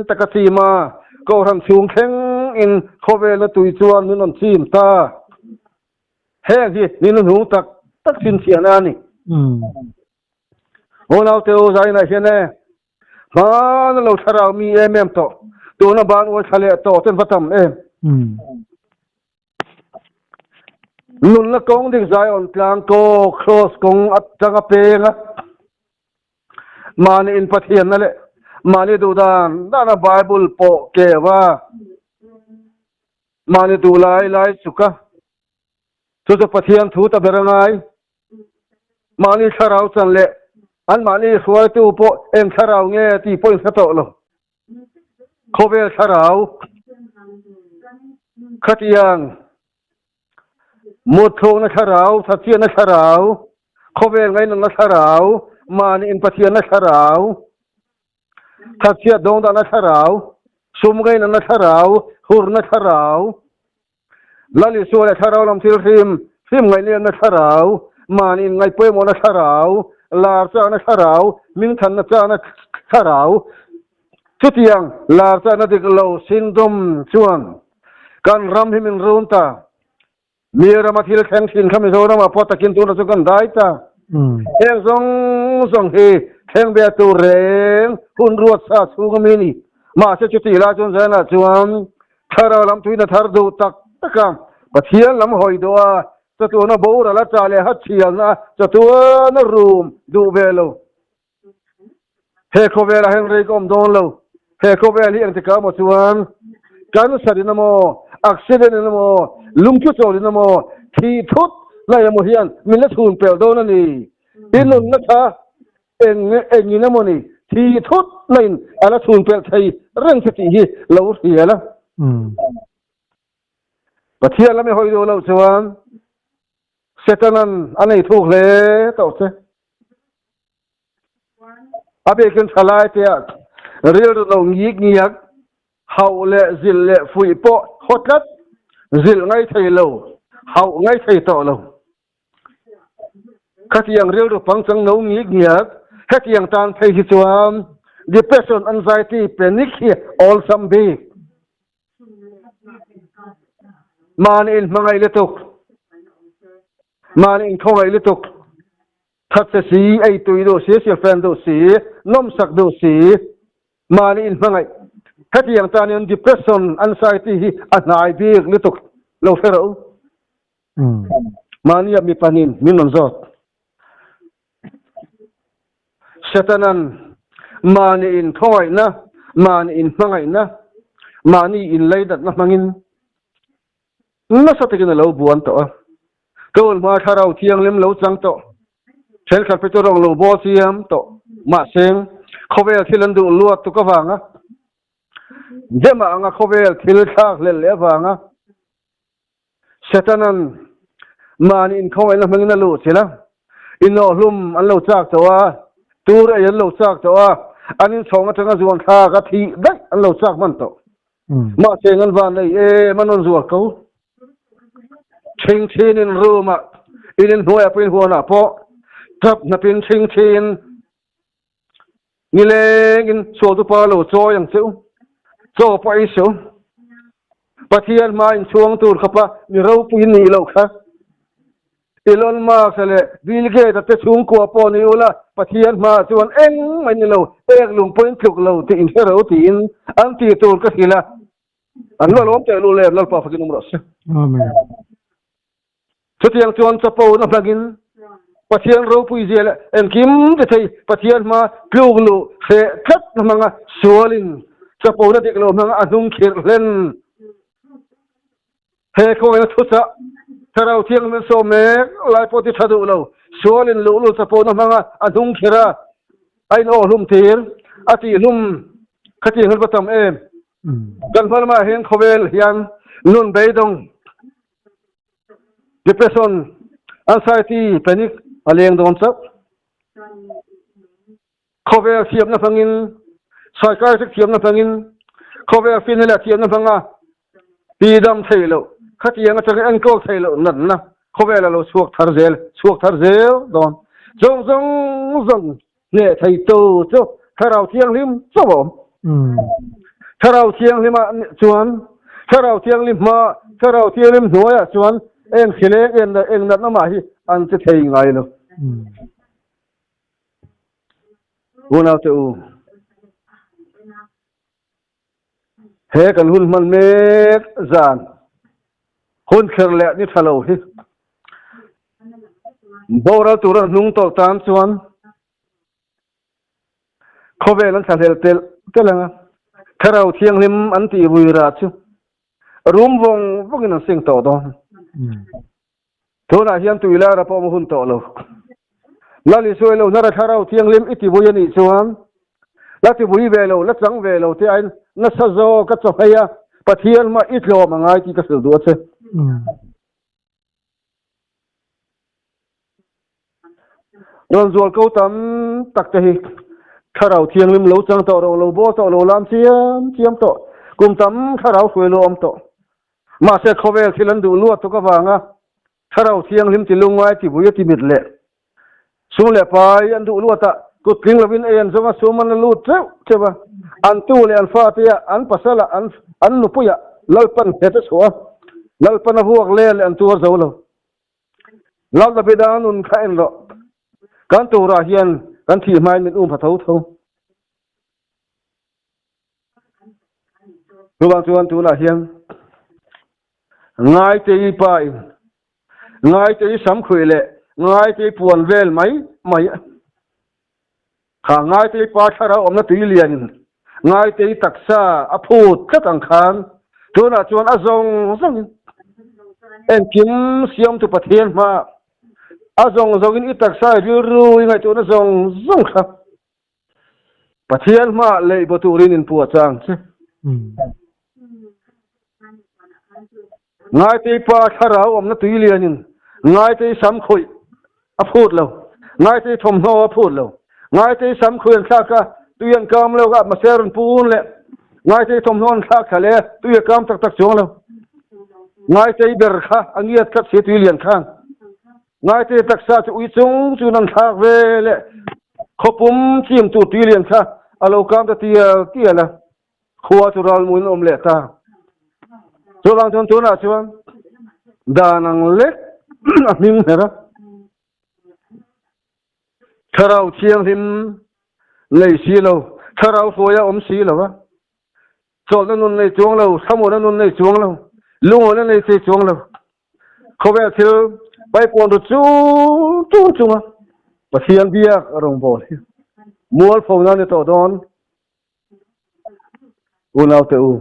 [SPEAKER 2] tak a chim a, Kohhran chhung thleng in khawvelna tui chuan min rawn chim ta. Heng hi ni hnuhnung tak tak chhinchhiahna a ni. Unau te u zainah hian e, hmana lo thlarau mi em em tawh, tuna ban uai thla leh tawh ten va tam em. Nunna kawng dik Zion tlang kaw Cross kawng atanga peng a. Mahni in Pathianna leh mahni duh dan dana Bible pawh keu a, mahni duh lai lai chuk a, chu chu Pathian thu ta ber a ngai. Mahni thlarau chan leh anmahni hruaitu pawh eng thlarau nge tih pawh in hre tawh lo. Khawvel thlarau khatiang Mutthlukna thlarau, thatchiatna thlarau, khawvel ngainatna thlarau, mahni in Pathianna thlarau, thatchiat dawngdahna thlarau, sum ngainatna thlarau, hurna thlarau, Lal Isua leh thlarau lam thil hrim hrim ngaihniamna thlarau, mahni in ngaihpawimawhna thlarau, lar chakna thlarau, hmingthanna chakna thlarau, chutiang lar chakna dik lo syndrome chuan Kan ram hi min run ta. Mi rama thil thleng thin kha Mizoramah pawh takin tunah chu kan dai ta. Heng zawng zawng hi thleng ve tur reng hun ruat sa chhung a mi ni. Mahse chutih lai chuan Zion-ah chuan thlarau lam tuina thar duh tak tak a, Pathian lam hawi duh a, chatuana boral a chah leh hatchhialna a chatuana rum duh ve lo. He khawvelah hian rei ka awm dawn lo. He khawvel hi engtikah emaw chuan cancer in emaw, accident in emaw, lungthu chawl in emaw, thih thut lai emaw hian min la chhun pel dawn a ni. I nunna kha eng engin emaw ni thih thut laiin a la chhun pel thei reng che tih hi lo hria la. Pathian lam i hawi duh loh chuan Setanan a nei thuk hle tawh che. A bikin thalai te ah rilru no ngik ngiak, hauh leh zilh leh fuih pawh haw tlat, zilh ngai thei lo, hauh ngai thei tawh lo. Khatiang rilru pangchang no ngik ngiak, hetiang tan phei hi chuan depression, anxiety, panic hi awlsam bik. Mahni inhmangaih lutuk, mahni inkhawngaih lutuk, thatse si, ei tui duh si, silfen duh si, nawmsak duh si, mahni inhmangaih. Hetiang tan hian depression, anxiety hi a hnai bik lutuk lo hre rawh u. Mahnia mi pahnihin min rawn zawt. Satanan mahni inkhawngaihna, mahni inhmangaihna, mahni inleidatna hmangin nasa takin a lo buan tawh a. Tun hma thlarau thianghlim lo chang tawh, thenkhat phei chu rawng lo bawl chiam tawh. Mahse, khawvel thil an duh luat tuk avanga Dema anga khawvel thil thlak hlel leh avanga Satanan mahni inkhawngaihna hmangin a luh chilh a, inawhhlum an lo chak tawh a, tur ei an lo chak tawh a, an inchhawng atanga zuan thlak a thih daih an lo chak hman tawh. Mahse an van nei em an rawn zual ko. Chhingchhin in room ah, in inhnuaiah pawh in huanah pawh tap hnapin chhingchhin Nilengin sualtupa lo chawi ang che u, chaw pawh ei suh. Pathian hma inchhuang tur khawpa mi ropui nih loh kha. Elon Musk leh Bill Gates-a te chhungkua pawh ni ula, Pathian hmaah chuan engmah ni lo, ek lung pawhin tluk lo tih inhre ro tiin an tih tur ka hrilh a. An va lawm teh luh lem, Lalpa fakin awm rawh se.
[SPEAKER 1] Amen.
[SPEAKER 2] Chutiang chuan chapo na hmangin Pathian ropui zia leh engkim ti thei Pathian hma tluk luh hreh tlat na hmanga sualin chapo na dik lo hmanga a hnung khirh hlen. He khawngaihna thuchah Thlarau Thianghlim an sawm mek lai pawh ti tha duh lo sualin luhlul chapo na hmanga a hnung khirh a, a in aw hlum tir a tih hlum kha tih hmel va tam em. Kan hma lamah hian khawvel hian nun beidawng Depression, anxiety, panic a leng dawn chauh. Khawvel thiamna hmangin, psychiatric thiamna hmangin, khawvel finna leh thiamna hmanga tidam thei loh, khatiang atanga enkawl thei loh natna khawvel a lo chhuak thar zel, chhuak thar zel dawn. Zawng zawng zawng Hneh theitu chu Thlarau Thianghlim chauh a awm. Thlarau Thianghlimah chuan, Thlarau Thianghlim hma, Thlarau Thianghlim hnuaiah chuan eng hrileng en leh eng natna mah hi an che thei ngai lo. Unaute u, he kan hun hman mek zan hun thler leh ni tha lo hi boral tura hnung tawlh tan chuan khawvel an thlahlel telh telh ang a, Thlarau Thianghlim an tih vui rah chu rum vawng vawngin an seng tawh dawn. Tunah hian tui lara pawh a hun tawh lo. Lal Isua lo hnara Thlarau Thianghlim i tibui a nih chuan la tibui ve lo, la chang ve lo te aiin nasa zawk a chaw hei a, Pathian hma i tlawm a ngai tih ka hrilh duh a che. Rawn zual ko tam tak te hi Thlarau Thianghlim lo chang tawh rawh, lo bawl tawh, lo lam chiam chiam tawh, kum tam Thlarau hruai lo awm tawh. Mahse khawvel thil an duh luat tuk avanga Thlarau Thianghlim ti lungngai ti bui a ti mit leh sum leh pai an duh luat a, kut tling lovin ei an zawng a, sum an la lut teuh teuh a, an tu leh an fate ah, an pasal ah, an an nupui ah Lalpan nghet a chhuah a, Lalpan a vuak len leh an tuar zo lo. Lal Davida nun kha en rawh, kan turah hian kan thih hmain min um pha tho tho. Chuvang chuan tunah hian Ngaitei pa in Ngaitei samkhuih leh Ngaitei puan vel mai mai kha Ngaitei pa thlarau awmna tui lian in Ngaitei taksa a phut tlat ang khan tunah chuan a zawng zawng in engkim siamtu Pathian hmaah a zawng zawng in i taksa i rilru i ngaihtuahna zawng zawng kha Pathian hmaah leihbaw turin in pu a chang che. Ngaitei pa thlarau awmna tui lianin Ngaitei sam khawih a phut lo, Ngaitei thawmhnaw a phut lo. Ngaitei sam khawih an thlak a, tui an kam lo a, mahse a rawn pu un leh. Ngaitei thawmhnaw an thlak thla leh a, tui a kam tak tak chuang lo. Ngaitei ber kha a ngiat tlat si tui lian khan. Ngaite taksa chu ui chung chuan an thlak ve leh khawpum chim tur tui lian kha a lo kam ta tial tial a, khua chu ral muin a awm leh ta. Chuvang chuan tunah chuan. Dan ang lek a hming hmer a. Thlarau thianghlim nei si lo, thlarau hruai a awm si lo a. Chawlhna nun nei chuang lo, thlamuanna nun nei chuang lo, lungawina nei thei chuang lo. Khawvel thil paipawn ru chung chung chunga Pathian biak a rawngbâwl hi mualpho na ni tawh dawn. Unaute u,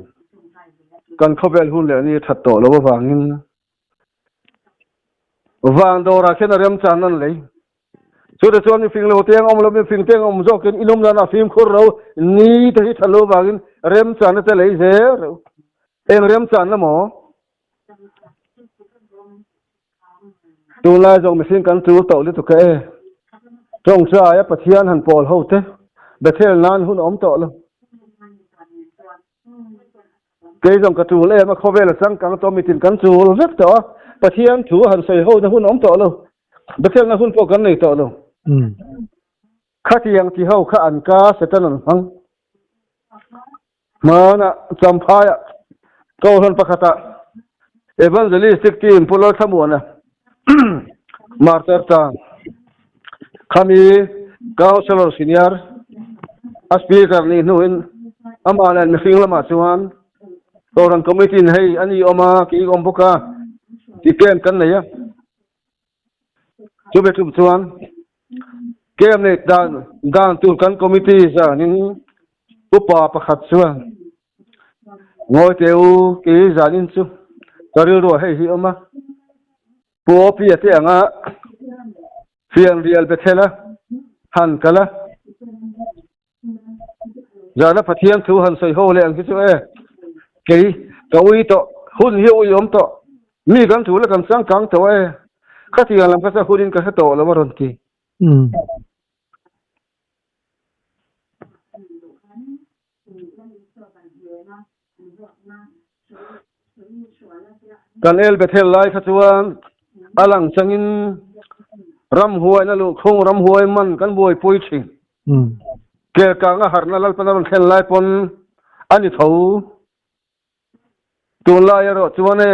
[SPEAKER 2] kan khawvel hun leh ni that tawh lo avangin vang dawrah khian a remchan an lei. Chute chuan mifing lo te ang awm lo, mifing te ang awm zawkin in awm danah fimkhur ro ni te hi tha lo vangin remchanna te lei zel reuh. Eng remchanna maw? Tunlai zawng mihring kan tul tawh lutuk e. Tawngtaia Pathian han pawl ho te Bethel nan hun a awm tawh lo. Kei zawng ka tul em a, khawvel a changkang tawh mitin kan tul vek tawh a, Pathian thu han sawi ho na hun a awm tawh lo. Bethel na hun pawh kan nei tawh lo. Khatiang ti ho kha an ka Satan an hmang. Hmanah Champhaiah Kohhran pakhatah Evangelistic Team Pu Lalthlamuana Martyr Tang khami Councillor Senior a Speaker nih hnuin amah nen mihring lamah chuan Kohhran Committee in hei a ni awm a, kei ka awm bawk a tih camp kan nei a. Chumi tum chuan camp nei dan dan tur kan committee zanin upa pakhat chuan ngawi teh u kei zanin chu ka rilru ah hei hi awm a, Pu Opi a te anga fianrial Bethel a han kal a, Zana Pathian thu han sawi ho leh ang hi chu e, kei ka ui tawh, hun hi a ui awm tawh, mi kan thu la kan changkang tawh e, khatiang lam kha chu hunin ka hre tawh lo a rawn ti. Kan El Bethel lai kha chuan a lang changin ramhuaina luhkhung ramhuai man kan buaipui thin. Kelkang a harhna Lalpan a rawn thlen lai pawn a ni tho. Tunlai erawh chuan e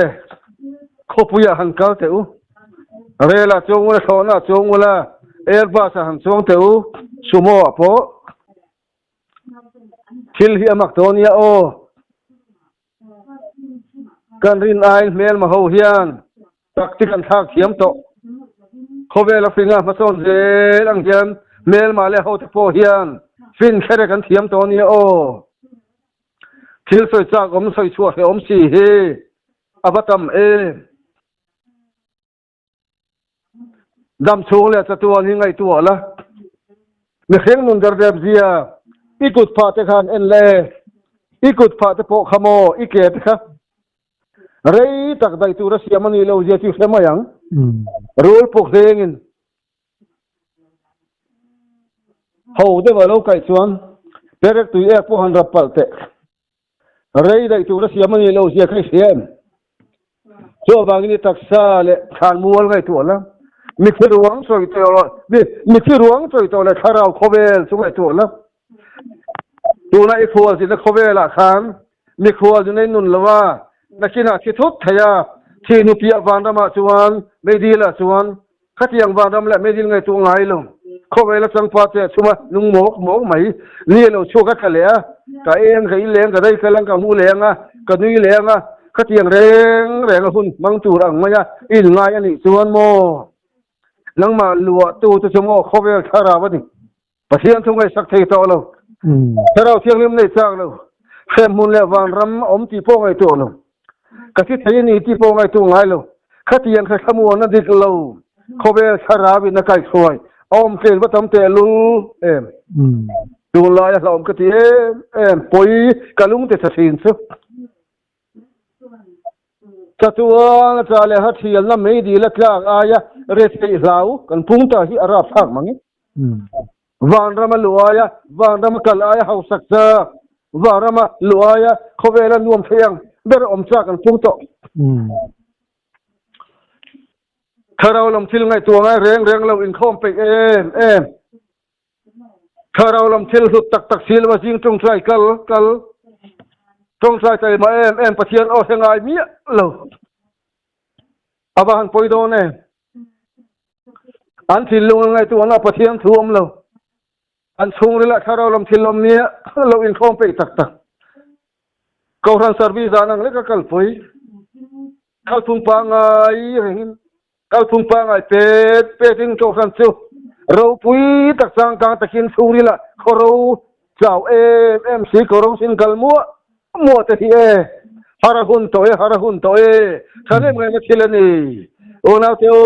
[SPEAKER 2] khawpuiah han kal teh u, rel ah chuang ula, thlawhna ah chuang ula, airbus ah han chuang teh u, sumo ah pawh thil hi a mak tawh ania aw. Kan rin aiin hmelma ho hian tactic an thlak thiam tawh. Khawvel a finga hmasawn zel ang hian hmelma leh hote pawh hian fin kherek an thiam tawh ania aw. Thil sawi chak awm sawi chhuah hrehawm si hi a va tam em. Dam chhung leh chatuan hi ngaihtuah la. Mihring nun derdep zia i kut phah te khan en le. I kut phah te pawh kha maw i ke te kha rei tak daih tur a siam a nih lo zia chu hre mai ang. Rul puk hlengin ho deuh a lo kaih chuan perek tui ek pawh han rap palh teh. Rei daih tur a siam a nih lo zia kha i hria em? Chu avangin i taksa leh thlan mual ngaihtuah la, mitthi ruang sawi tawh rawh, mitthi ruang sawi tawh leh thlarau khawvel chu ngaihtuah la. Tuna i khualzinna khawvelah khan mikhualzin a innun lo a, nakinah thi thut thei a, thih hnupiah vanramah chuan meidilah chuan Khatiang vanram leh meidil ngaihtuah ngai lo. Khawvel a changpa che chhuma lung mawk mawk mai. Ni a lo chhuak a tla leh a, ka eng, ka in leng, ka dai kal ang, ka hmu leh ang a, ka nui leh ang a, khatiang reng reng a hun hmang tur ang mai a in ngai a nih chuan maw? Nangmah luahtu te chu maw khawvel thlarau a ni. Pathian thu ngaihsak thei tawh lo. Thlarau thianghlim nei chak lo. Hremhmun leh vanram a awm tih pawh ngaihtuah lo. Ka thi thei a ni tih pawh ngaihtuah ngai lo. Khatiang kha thlamuan a dik lo. Khawvel thlarau in a kaihhruai a awm tlen va tam tehlul em. Tunlai a hlauhawm ka ti em em. Pawi ka lungte tha thin chu. Chatuan a cha leh ha thialna meidil a tlak aia retheih hlau kan pung ta hi a rapthlak mang e. Vanrama luh aia vanrama kal aia hausak chak, vanrama luh aia khawvela nuam thei ang ber awm chak an pung tawh. Thlarau lam thil ngaihtuah ngai reng reng lo inkhawm peih em em. Thlarau lam thil hlut tak tak si lo a zing tawngtai kal kal tawngtai taima em em Pathian aw hre ngai miah lo. A va han pawi dawn e. An thinlung an ngaihtuahna Pathian thu awm lo. An chhungril ah thlarau lam thil awm nia lo inkhawm peih tak tak. Kohhran service dan ang lek a kalpui. Kalphung pangngai rengin kalphung pangngai pet petin kohhran chu ropui tak changkang takin chhungril ah khawro chau em em si kawro sin kal muah muah te hi e har a hun tawh e har a hun tawh e thahnem ngaihna thil a ni. Unaute u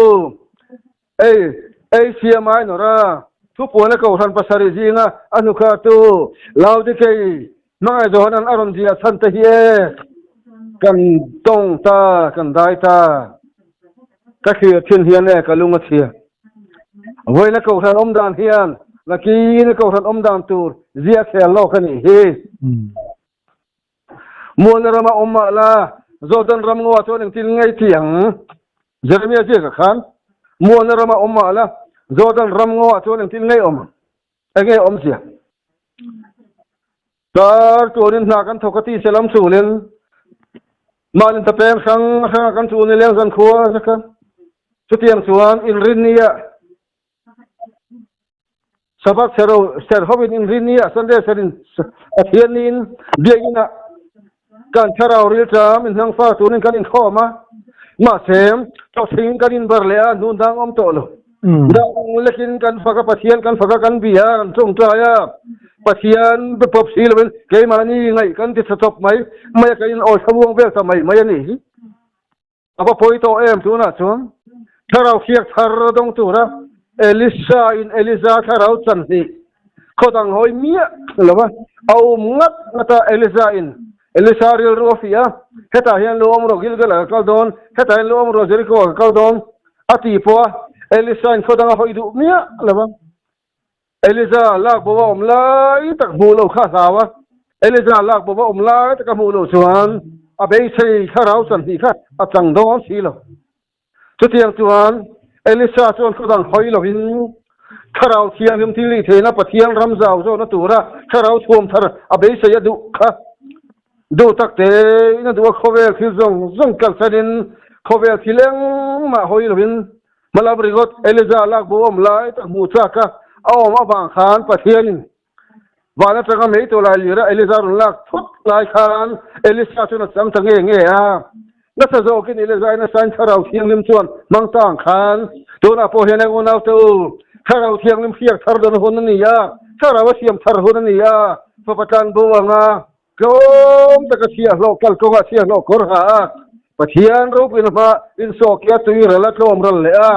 [SPEAKER 2] ei ei siam ai nawr a thupuan a kohhran pasarih zinga a hnukhartu Laodikei hmangaih Johanan a rawn ziah chhan te hi e kan tawng ta kan dai ta ka thlir thin hian e ka lung a chhia. Vawiina kohhran awm dan hian nakina kohhran awm dan tur zia khel lawk a nih hi. Mualna rama awm mah la, Jordan ram ngaw ah chuan engtin ngei ti ang? Jeremia ziakah khan, Mualna rama awm mah la, Jordan ram ngaw ah chuan engtin ngei awm ang? Enge awmzia? Kar tuanin hna kan thawk a ti se lam chulin mahni ta peng hrang hranga kan chu ni leng zan khua zaka chutiang chuan inrinnia Sabbath sero ser hovin inrinnia Sunday serin Pathian niin biakina kan thlarau ril ṭam inhlang far turin kan inkhawm a mahse chawthing kan inbar leh a hnun dang awm tawh lo dang lekin kan fak a Pathian kan fak a kan bia kan tawngtai a Pathian be pawp si lovin keimahni ngaih kan ti tha chawp mai mai a kan in awi thlamuang vel ta mai mai a nih hi a va pawi tawh em tunah chuan thlarau hriak thar dawng tura Elisa in Eliza thlarau chan hnih khaw dang hawi miah lo va a awm ngat ngat a Eliza in Elisa rilru a fiah a hetah hian lu awm rawh Gilgal ah ka kal dawn hetah hian lu awm rawh Jericho ah ka kal dawn a ti pawh a Elisa in khaw dang a hawi duh miah lo va Eliza lak bo a awm lai tak hmuh loh kha a hlau a Eliza lak bo a awm lai tak a hmuh loh chuan a beisei thlarau chan hnih kha a chang dawn si lo. Chutiang chuan Elisa chuan thu dang hawi lovin Thlarau Thianghlim thil nih theihna Pathian ram zau zawhna tura Thlarau thuam thar a beisei a duh kha. Duh tak tein a duh a, khawvel thil zawng zawng kalsanin khawvel thil engmah hawi lovin hmalam ringawt Elisa lak bo awm lai tak hmuh chak a a awm avang khan Pathianin Van atanga mei tawh lai lira Eliza rawn lak thut lai khan Elisa chuan a chang ta nge nge a. Nasa zawkin Eliza in a sain Thlarau Thianghlim chuan hmang ta ang khan tunah pawh hian eng unau te u, Thlarau Thianghlim hriak thar dawn hun a ni a, Thlarau a siam thar hun a ni a, fapa tlan bo anga tlawm taka chhiahhlawh kalkawngah chhiahhlawh kawr ha a, Pathian ropuina hma insawhkiah tui ral a tlawm ral leh a.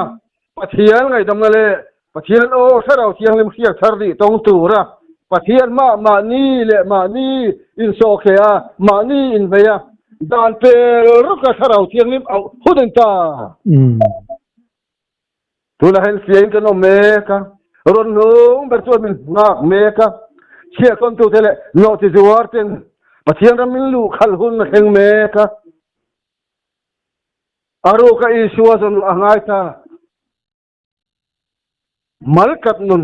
[SPEAKER 2] Pathian ngaihdamna leh Pathian aw Thlarau Thianghlim hriak thar dih tawng tura Pathian hmah mahni leh mahni insawhkheh a, mahni invei a, dan pel rawka Thlarau Thianghlim auh hun in ta. Tunah hian fiahin kan awm mek a, rawn hnung ber chuan min nghak mek a, chhiahkawntute leh nawhchizuar ten Pathian ram min luhkhalh hun a thleng mek a. A ruka Isua zawn a ngai ta. Mal kat nun.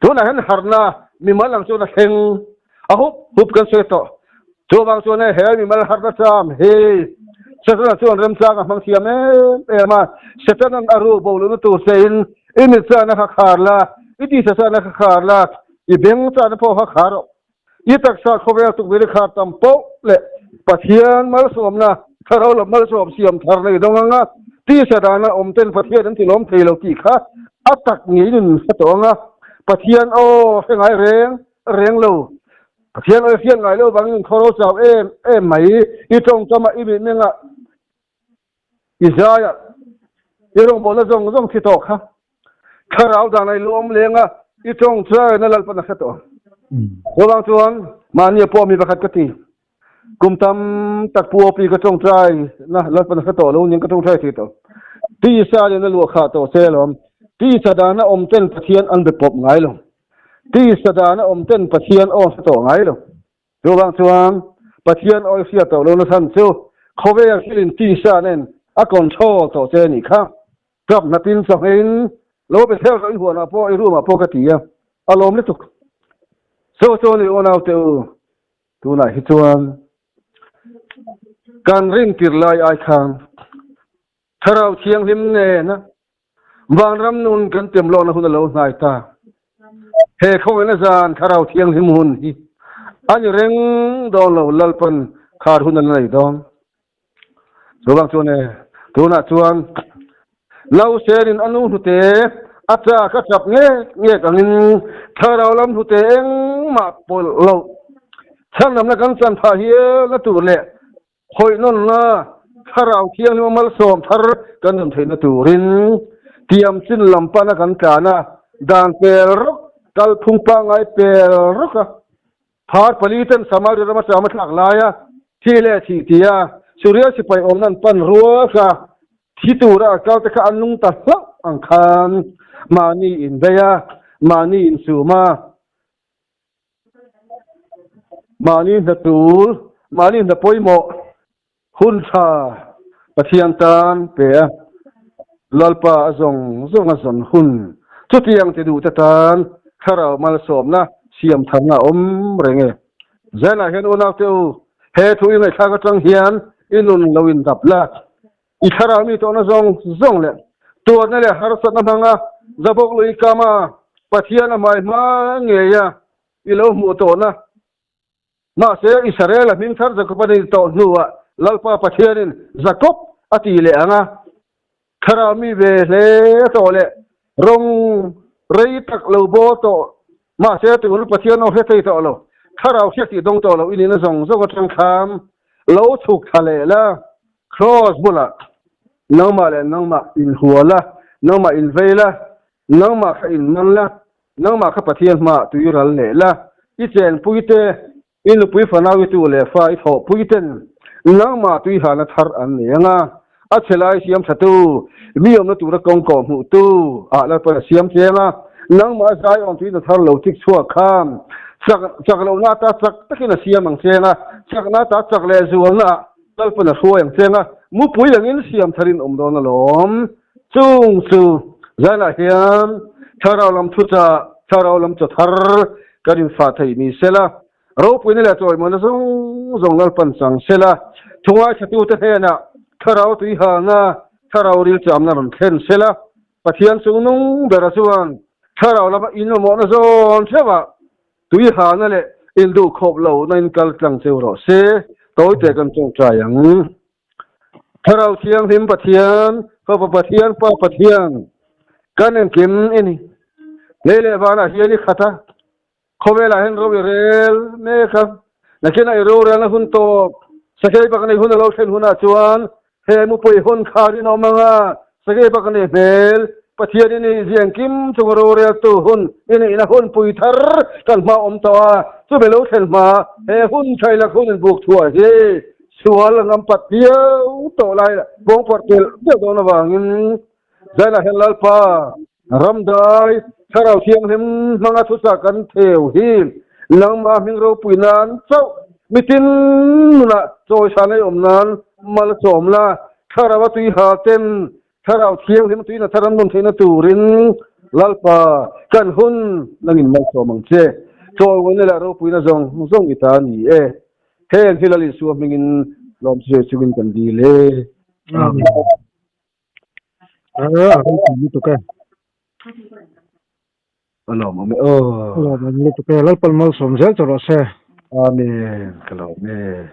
[SPEAKER 2] Tunah hian harna mimal ang chuan a thleng a hup hup kan sawi tawh. Chuvang chuan he mimal harna cham hi Setana chuan remchang a hmang thiam em em a. Setana'n a ru bo lohna tur che in i mit chana kha khar la, i tisa chana kha khar la, i beng chana pawh kha khar rawh. I taksa khawvel tukverh i khar tam poh leh Pathian malsawmna, Thlarau lam malsawm siam thar nei dawng anga tisa dana awm ten Pathian an tilawm thei lo tih kha a tak ngeiin in hre tawh anga Pathian aw hre ngai reng reng lo. Pathian aw i hriat ngai lo vangin in khawro chau em em mai. I tawngkama i mihmengah i zaiah i rawngbawlna zawng zawng thi tawh kha thlarau dan a i luam leng a, i tawng chuan a Lalpan a hre tawh ang. Chuvang chuan mahni pawh mi pakhat ka ti, kum tam tak pu opi ka tawngtai na Lalpan a hre tawh lo ning ka tawngtai thei tawh. Tisa lian a luah khah tawh che alawm. Tisa dana awm ten Pathian an be pawp ngai lo. Tisa dana awm ten Pathian aw hre tawh ngai lo. Chuvang chuan Pathian awi hriat tawh lo na chhan chu khawvel thilin tisa nen a control tawh che anih kha. Tap hnatin chawhmeiin lo be thel rawh i huanah pawh i room ah pawh ka ti a, a lawm lutuk. Chu chu ni unaute u, tunah hi chuan kan rin tir lai ai khan. Thlarau Thianghlim nena vanram nun kan tem lawkna hun a lo hnai ta. He khawngaihna zan Thlarau Thianghlim hun hi a ni reng dawn lo, Lalpan khar hun a la nei dawn. Chuvang chuan e, tunah chuan Nausenin a nu hnute a chak a chap ngek ngek angin Thlarau lam hnute engmah pawlh loh chhanramna kan chan phah hialna tur leh Hawihnawlna Thlarau Thianghlim a malsawm thar kan rawn theihna turin tiam chin lam pana kan tlan a, dan pel rawk, kalphung pangngai pel rawk a, phar paliten Samaria rama cham a thlak laia thi leh thih tia Suria sipai awmna an pan ruak a, thi tura a kal te kha an nung ta hlauh ang khan mahni inbei a, mahni insum a. Mahni hna tul, mahni hna pawimawh hun tha Pathian tan pe a, Lalpa a zawng zawng a zawn hun chutiang ti duhte tan thlarau malsawmna siam tharna a awm reng e. Zanah hian unaute u, he thu i ngaihthlak atang hian i nun lo indap la, I thlarau mi tawhna zawng zawng leh tuarna leh harsatna hmanga zabawk lui kama Pathian a hmai hma ngeia i lo hmuh tawhna. Mahse, Israel a hming thar Jakob a ni tawh hnuah Lalpa Pathianin Jakob a ti leh ang a, thlarau mi ve hle tawh leh rawng rei tak lo bawl tawh mahse tun Pathian aw hre thei tawh lo, thlarau hriat tih dawng tawh lo i nihna zawng zawng atang khan lo chhuk thla leh la. Cross bulah nangmah leh nangmah inhual la, nangmah invei la, nangmah kha inman la, nangmah kha Pathian hmaah tui ral leh la, i chenpui te, i nupui fanau i tu leh fa i thawhpui ten nangmah tui hana thar an nei ang a, a chhe lai siam thatu, mi awmna tura kawng kawh hmuhtu ah Lalpan a siam cheng a, nangmah a zaiawm tuina thar lo chik chhuak kha chak chak lohna ata chak takin a siam ang cheng a, chakna ata chak leh zualna ah Lalpan a hruai ang cheng a, mupui angin siam tharin awm dawn alawm. Chung chu zanah hian thlarau lam thuchah, thlarau lam chaw thar kan infah thei ni sela, ropuina leh chawimawina zawng zawng Lalpan chang sela, thungaithlatute hnenah thlarau tuihalna, thlarau rilchamna rawn thlen sela, Pathian chungnung bera chuan thlarau lama inmamawhna zawn theuhah Tui hana leh induh khawp lo na in kal tlang cheu rawh se, tawite kan tawngtai ang. Thlarau Thianghlim Pathian, Fapa Pathian, Pa Pathian, kan engkim i ni. Lei leh vanah hian i khat a, khawvelah hian ro i rel mek a, nakinah i rorelna hun tawp, sakei bak nei hun a lo thlen hunah chuan He mupui hun kha rinawm anga sakei bak a ni hmel. Pathian i nih ziang kim chung roreltu hun i nihna hun pui thar kan hma awm tawh a, chumi lo thlen hma he hun thailak hun inbuk thuah hi sual a ngam pat viau tawh lai pawngpawrh telh deuh dawn avangin Zainah hian Lalpa ramdai Thlarau Thianghlim hmanga thuchah kan theu hi nangmah hming ropui nan chauh mitin nunah chawisan ei awm nan mal a chawm la, Thlarau a tui ha ten Thlarau Thianghlim tuina thar an rawn theihna turin Lalpa kan hun nangin mal chawm ang che. Chawiwina leh ropuina zawng zawng i ta a ni e. Heng hi Lal Isua hmingin lawmsei chungin kan dil e.
[SPEAKER 1] Amen. A ropui lutuk e.
[SPEAKER 2] A lawmawm e aw.
[SPEAKER 1] A lawmawm lutuk e. Lalpan malsawm zel che rawh se.
[SPEAKER 2] Amen. Ka lawm e.